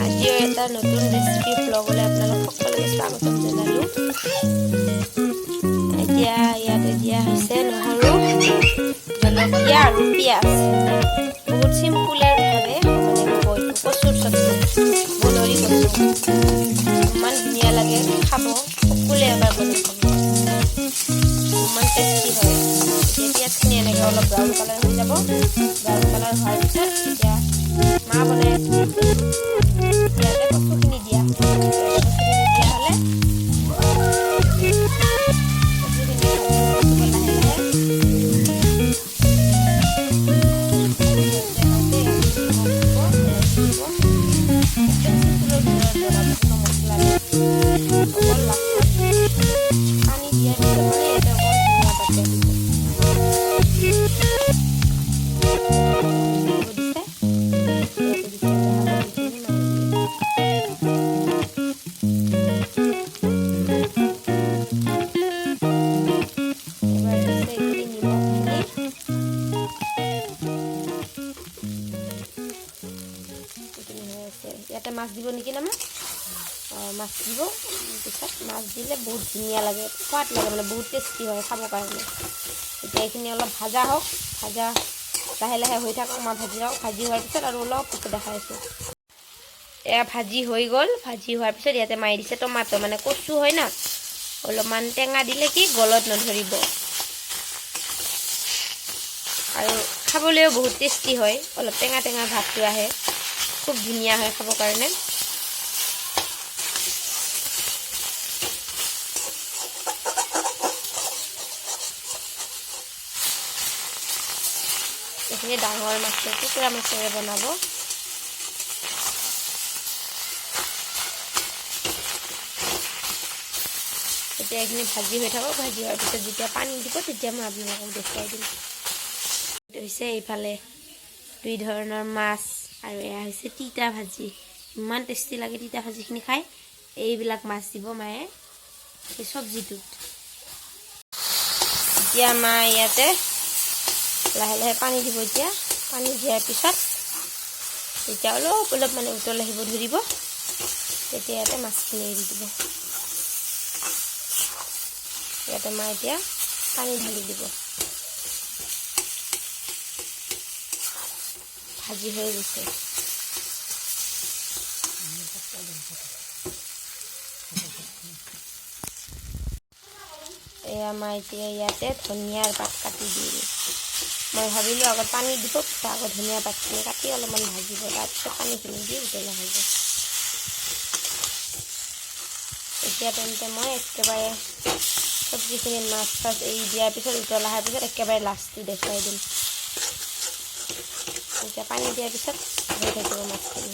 আজিও এটা নতুন ৰেচিপি ভ্লগলৈ আপোনালোক সকলোকে স্বাগতম জনালোঁ। এতিয়া ইয়াতে দিয়া হৈছে নহৰু, জলকীয়া আৰু পিঁয়াজ। বহুত চিম্পুলভাৱে মানে হ'ব এইটো কচুৰ চব্জি, বনৰী কচু। ইমান ধুনীয়া লাগে খাব, সকলোৱে এবাৰ বনাই খাব, ইমান টেষ্টি হয়। এতিয়া পিঁয়াজখিনি এনেকৈ অলপ ব্ৰাউন কালাৰ হৈ যাব। ব্ৰাউন কালাৰ হোৱাৰ পিছত এতিয়া মা বনাই আছে যিহেতু, ইয়াতে কচুখিনি দিয়া হ'ব। ইয়াতে কচুখিনি দিয়া হ'লে কচুখিনি ভাজি থাকিব লাহে লাহে। ভাজি হওঁতে হওঁতে নিমখ দিব, হালধি দিব। একদম চিম্পুলৰ ভিতৰত বনাব, কোনো মছলা নাই। অকল লাষ্টত পানী দিয়াৰ পিছত মানে ইয়াতে অকল ধনিয়া পাত দিব। দিব দিছে, ইয়াতে দিছে হালধিখিনি মাৰি দিয়ে। এবাৰ দিছে এইখিনি নিমখখিনি। এইখিনি হৈ আছে। ইয়াতে মাছ দিব নেকি না মা? অঁ, মাছ দিব পিছত। মাছ দিলে বহুত ধুনীয়া লাগে, সোৱাদ লাগে, মানে বহুত টেষ্টি হয় খাবৰ কাৰণে। এতিয়া এইখিনি অলপ ভাজা হওক, ভাজা লাহে লাহে হৈ থাকক, মা ভাজি থাকক। ভাজি হোৱাৰ পিছত আৰু অলপ পিছত দেখাই আছোঁ। এয়া ভাজি হৈ গ'ল। ভাজি হোৱাৰ পিছত ইয়াতে মাৰি দিছে টমাটো। মানে কচু হয় না, অলপমান টেঙা দিলে কি গলত নধৰিব আৰু খাবলৈও বহুত টেষ্টি হয়। অলপ টেঙা টেঙা ভাৱটো আহে, খুব ধুনীয়া হয় খাবৰ কাৰণে। এইখিনি ডাঙৰ মাছৰ, টুকুৰা মাছেৰে বনাব। এতিয়া এইখিনি ভাজি হৈ থাকক। ভাজি হোৱাৰ পিছত যেতিয়া পানী দিব, তেতিয়া মই আপোনালোকক দেখুৱাই দিম। এইটো হৈছে এইফালে দুই ধৰণৰ মাছ আৰু এয়া হৈছে তিতা ভাজি। ইমান টেষ্টি লাগে তিতা ভাজিখিনি খাই। এইবিলাক মাছ দিব মায়ে এই চব্জিটোত। এতিয়া মা ইয়াতে লাহে লাহে পানী দিব। এতিয়া পানী দিয়াৰ পিছত যেতিয়া অলপ অলপ মানে উতল আহিব ধৰিব, তেতিয়া ইয়াতে মাছখিনি এৰি দিব। ইয়াতে মা এতিয়া পানী ঢালি দিব। ভাজি হৈ গৈছে। এয়া মা এতিয়া ইয়াতে ধনিয়াৰ পাত কাটি দিম। মই ভাবিলোঁ আগত পানী দিব, পিছত আগত ধনিয়া পাতখিনি কাটি অলপমান ভাজিব, তাৰপিছত পানীখিনি দি উতলা হ'ব। এতিয়া তেন্তে মই একেবাৰে চব্জিখিনিত মাছ চাছ এৰি দিয়াৰ পিছত, উতল অহাৰ পিছত একেবাৰে লাষ্টটো দেখুৱাই দিম। এতিয়া পানী দিয়াৰ পিছত হৈ থাকিব মাছখিনি,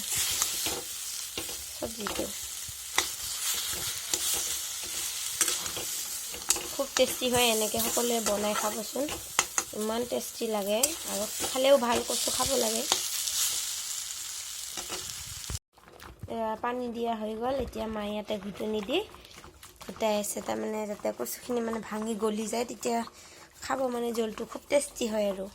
চব্জিটো। খুব টেষ্টি হয়। এনেকৈ সকলোৱে বনাই খাবচোন, ইমান টেষ্টি লাগে আৰু খালেও ভাল, কচু খাব লাগে। পানী দিয়া হৈ গ'ল। এতিয়া মায়ে ইয়াতে ঘুটনি দি ঘুটাই আছে, তাৰমানে যাতে কচুখিনি মানে ভাঙি গলি যায়, তেতিয়া খাব মানে জোলটো খুব টেষ্টি হয়। আৰু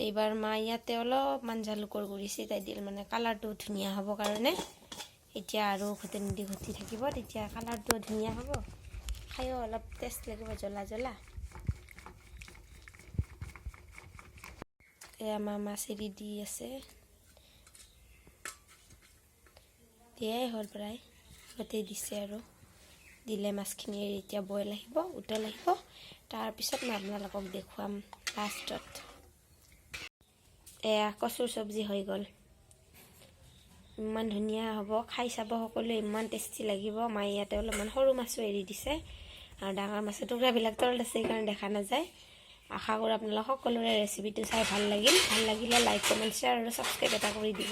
এইবাৰ মা ইয়াতে অলপমান জালুকৰ গুড়ি ছিটাই দিল, মানে কালাৰটো ধুনীয়া হ'ব কাৰণে। এতিয়া আৰু ঘুটনি দি ঘুটি থাকিব, তেতিয়া কালাৰটোও ধুনীয়া হ'ব, খায়ো অলপ টেষ্ট লাগিব, জ্বলা জ্বলা। এয়া মা মাছ এৰি দি আছে, দিয়াই হ'ল প্ৰায়, গোটেই দিছে আৰু দিলে মাছখিনি এৰি। এতিয়া বইল আহিব, উতল আহিব, তাৰপিছত মই আপোনালোকক দেখুৱাম লাষ্টত। এয়া কচুৰ চব্জি হৈ গ'ল। ইমান ধুনীয়া হ'ব, খাই চাব সকলোৱে, ইমান টেষ্টি লাগিব। মায়ে ইয়াতে অলপমান সৰু মাছো এৰি দিছে আৰু ডাঙৰ মাছৰ টুকুৰাবিলাক তলত আছে, সেইকাৰণে দেখা নাযায়। আশা কৰোঁ আপোনালোক সকলোৰে ৰেচিপিটো চাই ভাল লাগিল। ভাল লাগিলে লাইক, কমেণ্ট, শ্বেয়াৰ আৰু ছাবস্ক্ৰাইব এটা কৰি দিব।